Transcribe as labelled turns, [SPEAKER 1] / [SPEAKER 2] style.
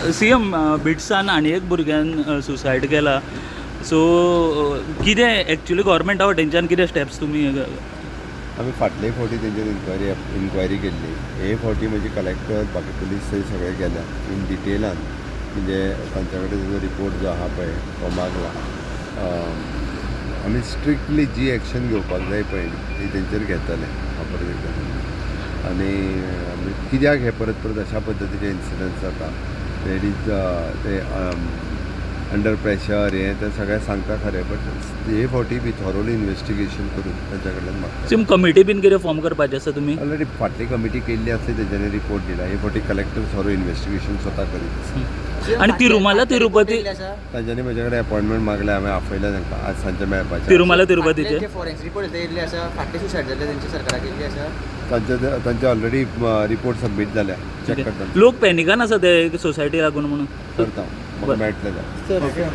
[SPEAKER 1] CM, बिट्सान आनी एक भुरग्यान सुसायड केला. सो कितें एक्चुली गव्हर्मेंटा वटेनच्यान कितें स्टेप्स तुमी?
[SPEAKER 2] आमी फाटले फावटी तेंचेर इन्क्वायरी केल्ली. हे फावटी म्हणजे कलेक्टर, बाकी पुलीस थंय सगळे गेल्या, इन डिटेलान म्हणजे तांच्या कडेन तेजो रिपोर्ट जो आहा पळय तो मागला. आमी स्ट्रिक्टली जी एक्शन घेवपाक जाय पळय न्ही, ती तेंचेर घेतले. हांव परत एकदां सांगता. आनी आमी कित्याक हे परत परत अशा पद्दतीचे इन्सिडंट्स जाता, it is ते अंडर प्रेशर, हें तें सगळें सांगता खरें, बट हे फावटी बी थॉरोली इन्वेस्टिगेशन करून तांच्या कडल्यान मागता.
[SPEAKER 1] सीएम, कमिटी बीन कितें फॉर्म करपाचें आसा तुमी?
[SPEAKER 2] ऑलरेडी फाटली कमिटी केल्ली आसली, तेंच्यांनी रिपोर्ट दिला. हे फावटी कलेक्टर थोरो इन्वेस्टिगेशन स्वता करीत आसा.
[SPEAKER 1] आनी तिरुमाला तिरुपती
[SPEAKER 2] तांच्यांनी म्हजे कडेन अपॉयंटमेंट मागल्या, हांवें आपयल्या तांकां, आज सांजचे मेळपाचें.
[SPEAKER 1] तिरुमाला तिरुपतीचे
[SPEAKER 3] फॉरेन्सिक रिपोर्ट येयल्ले आसा, फाटले सुसायड जाल्ले तेंचे सरकाराक येयल्ले आसा.
[SPEAKER 2] तांचे तांचे ऑलरेडी रिपोर्ट सबमीट जाल्या, चॅक करता.
[SPEAKER 1] लोक पॅनिकान आसा ते सोसायटी लागून म्हणून.
[SPEAKER 2] करता, म्हाका मेळटलें जाल्यार.